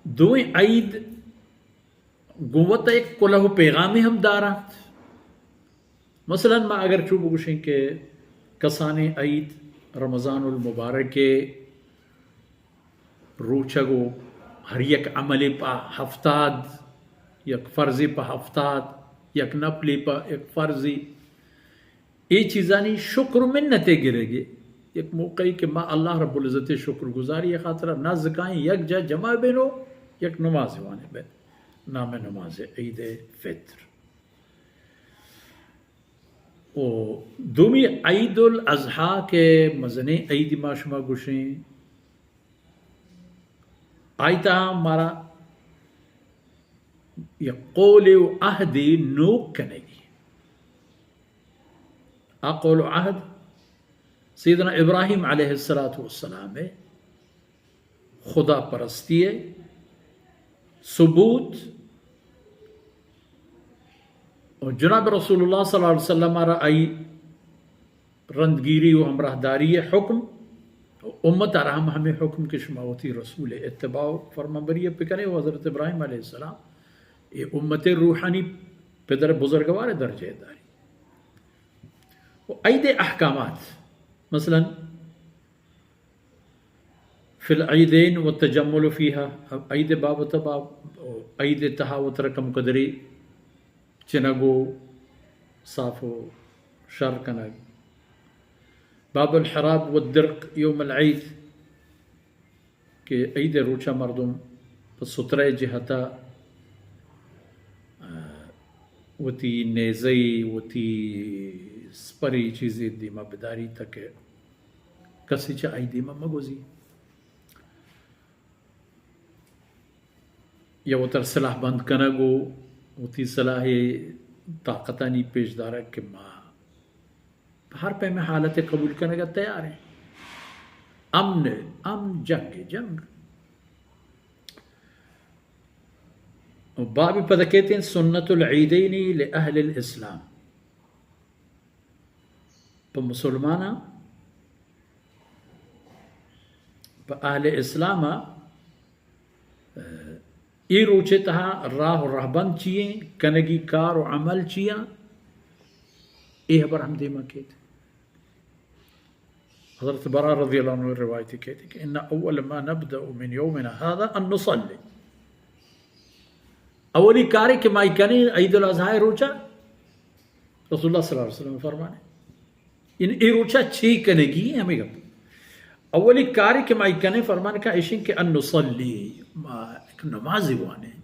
دوئیں عید گوں وت ءَ یک کلہ و پیغامے ہم دارنت۔ مثلاً ما اگر چو بگوشیں کہ کسانیں عید رمضان المبارک ءِ روچگ و ہر یک عملے پہ ہفتاد، یک فرضے پہ ہفتاد، یک نفلے پہ یک فرضے، اے چیزانی شکر و منت ءِ گرگ ءَ یک موقعے کہ ما اللہ رب العزت ءِ شکر گزاری ءِ خاطرا نزکائیں یک جا جمع بین و یک نماز وانیں بہ نام نماز عید فطر۔ و دومی عید الاضحی کہ مزنیں عید ما شما گوشیں، آئی تہا مارا یک قول و عہدے نوک کنگی۔ آ قول و عہد سیدنا ابراہیم علیہ الصلوۃ والسلام ءِ خدا پرستی ءِ ثبوت و جناب رسول اللہ صلی اللہ علیہ وسلم ءَ را آئی رندگیری و ہمراہداری ءِ حکم، و امت ءَ را ہم ہمے حکم کہ شما وتی رسول ءِ اتباع و فرمانبری ءَ بکنے، و حضرت ابراہیم علیہ السلام اے امت ءِ روحانی پدر بزرگوار ءِ درجہ ءَ داری۔ و عید ءِ احکامات، مثلاً فی العیدین و تجمل فیہا، عید ءِ بابت ءَ باب، عید ءِ تہا وترا کم قدری چنگ و صاف و شر کنگ۔ باب الحراب والدرق یوم العید، کہ عید ءِ روچا مردم پہ سترہ ءِ جہتا، آ، وتی نیزئی، وتی سپری چیزے دیما بداری تاکہ کسی چہ آئی دیما مگوزی۔ یا وتر سلاح بند کنگ و وتی سلاح ءِ طاقتانی پیش دارگ کہ ما ہر پیمیں حالت ءِ قبول کنگ ءَ تیار ایں۔ امن، امن، جنگ، جنگ۔ باب پد کیت ایں سنت العیدین لأہل الاسلام۔ پہ مسلماناں، پہ اہل اسلام ءَ، اے روچ ءِ تہا راہ و رہبند چی ایں، کنگی کار و عمل چی ایں، اے ہبر ہم دیما کیت۔ حضرت براء رضی اللہ عنہ روایت کیت کہ ان اول ما نبدأ من یومنا هذا ان نصلی۔ اولی کارے کہ ما کنیں عید الاضحی روچا، رسول اللہ صلی اللہ علیہ وسلم فرمانے، ان اے روچا چی کنگی ہمیں گپ۔ اولی کارے کہ ما کنیں فرمان کا اشیں کہ ان نصلی، ما ایک نماز وانیں۔